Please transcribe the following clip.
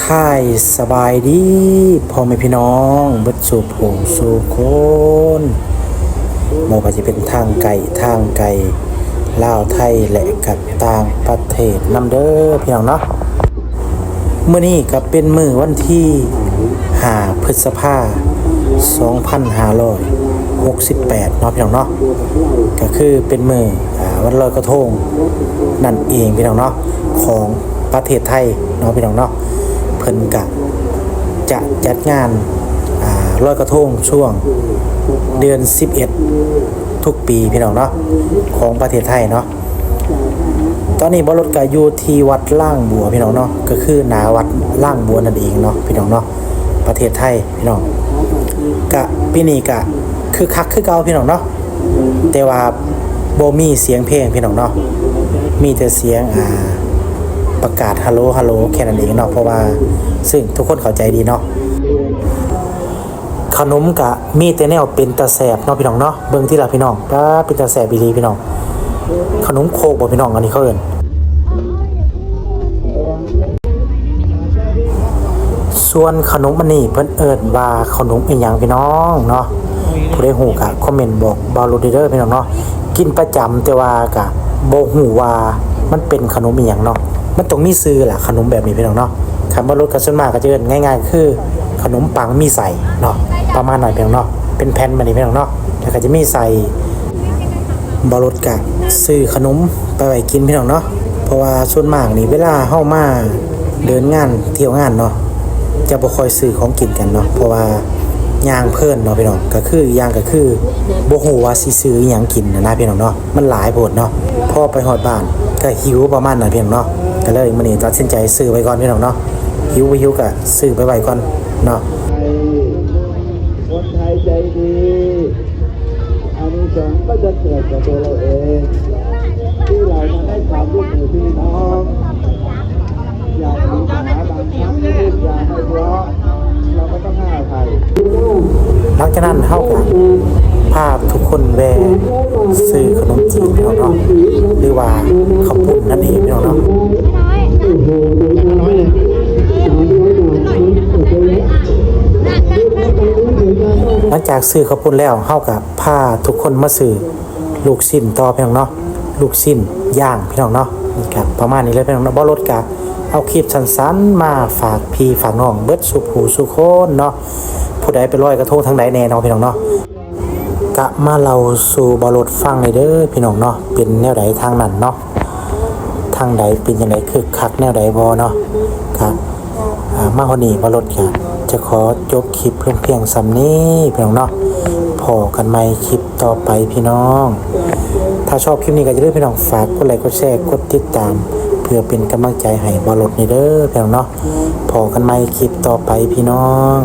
ຮາຍສະບາຍດີພໍ່ແມ່ພີ່ນ້ອງເບິດສູ່ຜູ້ສູ່ຄົນ, ບໍ່ວ່າຈະເປັນທາງໃກ້ທາງໄກ, ລາວ ໄທ ແລະ ກັບຕ່າງປະເທດນຳເດີພີ່ນ້ອງເນາະ. ມື້ນີ້ກໍເປັນມື້ວັນທີຫ້າ ພຶດສະພາ ສອງພັນຫ້າຮ້ອຍຫົກສິບແປດເນາະພີ່ນ້ອງເນາະ, ກໍຄືເປັນມື້ ອາ ວັນລອຍກະທົງນັ້ນເອງພີ່ນ້ອງເນາະ ຂອງປະເທດໄທເນາະພີ່ນ້ອງເນາະ. ເພິ່ນກະຈະຈັດງານ ອາ ລອຍກະທົງຊ່ວງເດືອນສິບເອັດທຸກປີພີ່ນ້ອງເນາະ ຂອງປະເທດໄທເນາະ. ຕອນນີ້ບ່າວລົດກະຢູ່ທີ່ວັດລາງບົວພີ່ນ້ອງເນາະ, ກໍຄືໜ້າວັດລາງບົວນັ້ນເອງເນາະພີ່ນ້ອງເນາະ, ປະເທດໄທພີ່ນ້ອງ. ກະປີນີ້ກະຄຶກຄັກຄືເກົ່າພີ່ນ້ອງເນາະ, ແຕ່ວ່າບໍ່ມີສຽງເພງພີ່ນ້ອງເນາະ, ມີແຕ່ສຽງ ອາ ປະກາດ ຮັລໂຫຼ ຮັລໂຫຼ ແຄ່ນັ້ນເອງເນາະ, ເພາະວ່າ ຊຶ່ງທຸກຄົນເຂົ້າໃຈດີເນາະ. ຂະໜົມກະມີແຕ່ແນວເປັນຕາແຊບເນາະພີ່ນ້ອງເນາະ. ເບິ່ງຕິລະພີ່ນ້ອງ, ປາ ເປັນຕາແຊບອີ່ຫຼີພີ່ນ້ອງ. ຂະໜົມໂຄກບໍ່ພີ່ນ້ອງ ອັນນີ້ເຂົາເອີ້ນ. ສ່ວນຂະໜົມອັນນີ້ເພິ່ນເອີ້ນວ່າຂະໜົມອີ່ຫຍັງພີ່ນ້ອງເນາະ, ຜູ້ໃດຮູ້ກະຄອມເມັນບອກບ່າວລົດເດີພີ່ນ້ອງເນາະ. ກິນປະຈຳ ແຕ່ວ່າກະບໍ່ຮູ້ວ່າມັນເປັນຂະໜົມອີ່ຫຍັງເນາະ, ມັນຕ້ອງມີຊື່ລະ ຂະໜົມແບບນີ້ພີ່ນ້ອງເນາະ. ຄັນບ່າວລົດກະສ່ວນມາກກະຈະເອີ້ນງ່າຍໆ ຄືຂະໜົມປັງມີໄສ້ເນາະ, ປະມານນັ້ນພີ່ນ້ອງເນາະ, ເປັນແຜ່ນແບບນີ້ພີ່ນ້ອງເນາະ, ແລ້ວກະຈະມີໄສ້. ບ່າວລົດກະຊື້ຂະໜົມໄປໄວ້ກິນພີ່ນ້ອງເນາະ, ເພາະວ່າສ່ວນມາກນີ້ ເວລາເຮົາມາເດີນງານທ່ຽວງານເນາະ ຈະບໍ່ຄ່ອຍຊື້ຂອງກິນກັນເນາະ, ເພາະວ່າຍ່າງເພີນເນາະພີ່ນ້ອງ. ກະຄື ຢ່າງກະຄືບໍ່ຮູ້ວ່າຊິຊື້ອີ່ຫຍັງກິນນະພີ່ນ້ອງເນາະ, ມັນຫຼາຍໂພດເນາະ. ພໍໄປຮອດບ້ານກະຫິວປະມານນັ້ນພີ່ນ້ອງເນາະ, ກະເລີຍມື້ນີ້ຕັດສິນໃຈຊື້ໄວ້ກ່ອນພີ່ນ້ອງເນາະ. ຫິວບໍ່ຫິວກະຊື້ໄປໄວ້ກ່ອນເນາະ. ຄົນໄທໃຈດີ ອານິສົງກໍຈະເກີດກັບຕົວເຮົາເອງ ທີ່ເຮົາມາໃຫ້ຄວາມຮ່ວມມືພີ່ນ້ອງ ຢ່າມີບັນຫາບາງຄັ້ງ ຢ່າໃຫ້ທະເລາະ ເຮົາກໍຕ້ອງໃຫ້ອະໄພ. ຫຼັງຈາກນັ້ນເຮົາກໍພາທຸກຄົນແວ່ຊື້ຂະໜົມຈີນເນາະ ຫຼືວ່າເຂົ້າປຸ້ນນັ້ນເອງເນາະ. ຫຼັງຈາກຊື້ເຂົ້າປຸ້ນແລ້ວ ເຮົາກໍພາທຸກຄົນມາຊື້ລູກຊິ້ນຕໍ່ພີ່ນ້ອງເນາະ, ລູກຊິ້ນຍ່າງພີ່ນ້ອງເນາະ. ກະປະມານນີ້ເລີຍພີ່ນ້ອງເນາະ, ບ່າວລົດກະເອົາຄລິບສັ້ນໆມາຝາກພີ່ຝາກນ້ອງເບິດສູ່ຜູ້ສູ່ຄົນເນາະ. ຜູ້ໃດໄປລອຍກະທົງທາງໃດແດ່ເນາະພີ່ນ້ອງເນາະ, ກະມາເລົ່າສູ່ບ່າວລົດຟັງແດ່ເດີພີ່ນ້ອງເນາະ, ເປັນແນວໃດທາງນັ້ນເນາະ, ທາງໃດເປັນຈັ່ງໃດ ຄຶກຄັກແນວໃດບໍ່ເນາະ. ກະ ອາ ມາຮອດນີ້ບ່າວລົດກະຈະຂໍຈົບຄລິບລົງພຽງສ່ຳນີ້ພີ່ນ້ອງເນາະ. ພໍ້ກັນໃໝ່ຄລິບຕໍ່ໄປພີ່ນ້ອງ. ຖ້າຊອບຄລິບນີ້ກໍຢ່າລືມພີ່ນ້ອງຝາກກົດໄລກົດແຊກົດຕິດຕາມ ເພື່ອເປັນກຳລັງໃຈໃຫ້ບ່າວລົດແດ່ເດີພີ່ນ້ອງເນາະ. ພໍ້ກັນໃໝ່ຄລິບຕໍ່ໄປພີ່ນ້ອງ.